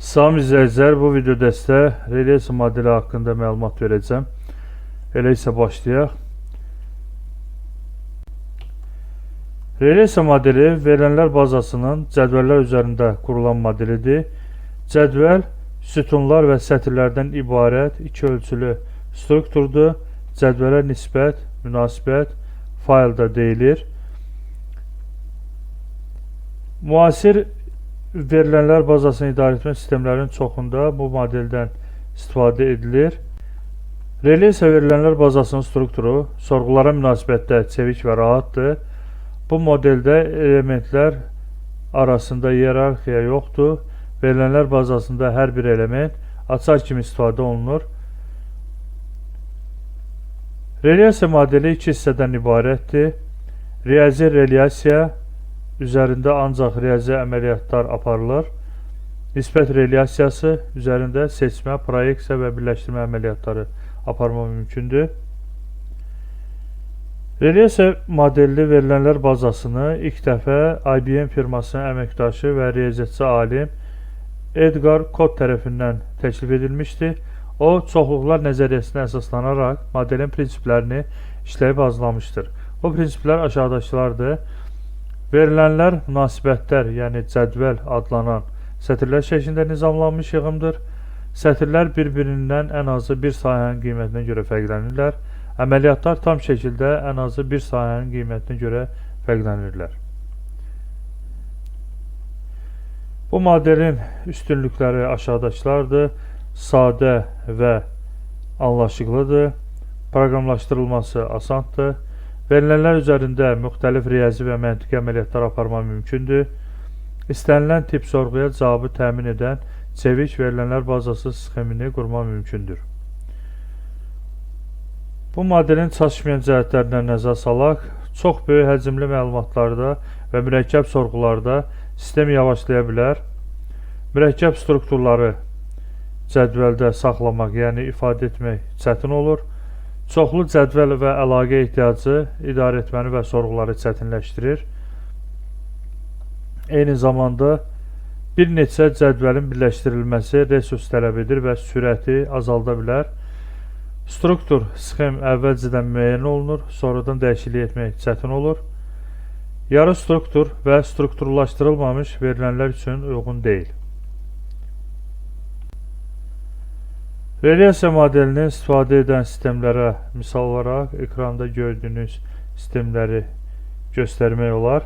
Salam izləyicilər, bu video dərsdə relyasiya modeli haqqında məlumat verəcəm. Elə isə başlayaq. Relyasiya modeli verilənlər bazasının cədvəllər üzərində qurulan modelidir. Cədvəl sütunlar və sətirlərdən ibarət iki ölçülü strukturdur. Cədvələ nisbət, münasibət, fayl da deyilir. Müasir verilənlər bazasını idarə etmə sistemlərinin çoxunda bu modeldən istifadə edilir. Relyasiya verilənlər bazasının strukturu sorğulara münasibətdə çevik və rahatdır. Bu modeldə elementlər arasında hiyerarxiya yoxdur. Verilənlər bazasında hər bir element açar kimi istifadə olunur. Relyasiya modeli iki hissədən ibarətdir. Riyazi relyasiya üzərində ancaq riyazi əməliyyatlar aparılır. Nisbət relyasiyası üzərində seçmə, proyeksiya və birləşdirmə əməliyyatları aparmaq mümkündür. Relyasiya modelli verilənlər bazasını ilk dəfə IBM firmasının əməkdaşı və riyaziyyatçı alim Edgar Codd tərəfindən təklif edilmişdi. O, çoxluqlar nəzəriyyəsinə əsaslanaraq modelin prinsiplərini işləyib hazırlamışdır. Bu prinsiplər aşağıdakılardır. Verilənlər münasibətlər, yəni cədvəl adlanan sətirlər şəklində nizamlanmış yığımdır. Sətirlər bir-birindən ən azı bir sahənin qiymətinə görə fərqlənirlər. Əməliyyatlar tam şəkildə ən azı bir sahənin qiymətinə görə fərqlənirlər. Bu modelin üstünlükləri aşağıdakılardır. Sadə və anlaşıqlıdır. Proqramlaşdırılması asandır. Verilənlər üzərində müxtəlif riyazi və məntiqi əməliyyatlar aparmaq mümkündür. İstənilən tip sorğuya cavabı təmin edən çevik verilənlər bazası sxemini qurmaq mümkündür. Bu modelin çatışmayan cəhətlərindən nəzər salaq. Çox böyük həcmli məlumatlarda və mürəkkəb sorğularda sistem yavaşlaya bilər. Mürəkkəb strukturları cədvəldə saxlamaq, yəni ifadə etmək çətin olur. Çoxlu cədvəl və əlaqə ehtiyacı idarə etməni və sorğuları çətinləşdirir. Eyni zamanda bir neçə cədvəlin birləşdirilməsi resurs tələb edir və sürəti azalda bilər. Struktur, sxem əvvəlcədən müəyyən olunur, sonradan dəyişiklik etmək çətin olur. Yarı struktur və strukturlaşdırılmamış verilənlər üçün uyğun deyil. Relyasiya modelini istifadə edən sistemlərə misal olaraq ekranda gördüyünüz sistemləri göstərmək olar.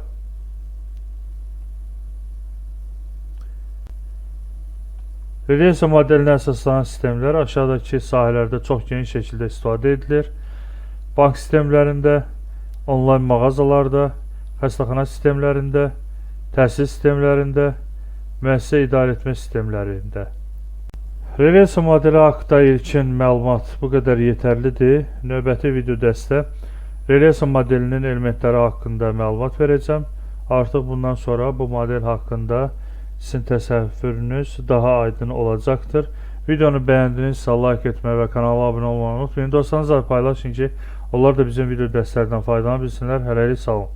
Relyasiya modelinə əsaslanan sistemlər aşağıdakı sahələrdə çox geniş şəkildə istifadə edilir. Bank sistemlərində, onlayn mağazalarda, xəstəxana sistemlərində, təhsil sistemlərində, müəssisə idarə etmə sistemlərində. Relyasiya modeli haqqında ilkin məlumat bu qədər yetərlidir. Növbəti video dərsdə relyasiya modelinin elementləri haqqında məlumat verəcəm. Artıq bundan sonra bu model haqqında sizin təsəvvürünüz daha aydın olacaqdır. Videonu bəyəndinizsə like etməyi və kanala abunə olmayı unutmayın. Dostlarınızla paylaşın ki, onlar da bizim video dərslərdən faydalana bilsinlər. Hələlik sağ olun.